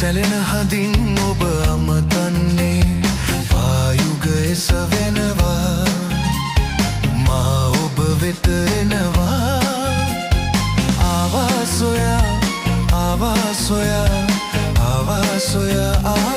සැලෙන හඳින් ඔබ අමතන්නේ. පායුග එසවෙනවා, මා ඔබ වෙත එනවා. ආවා සොයා, ආවා සොයා, ආවා සොයා.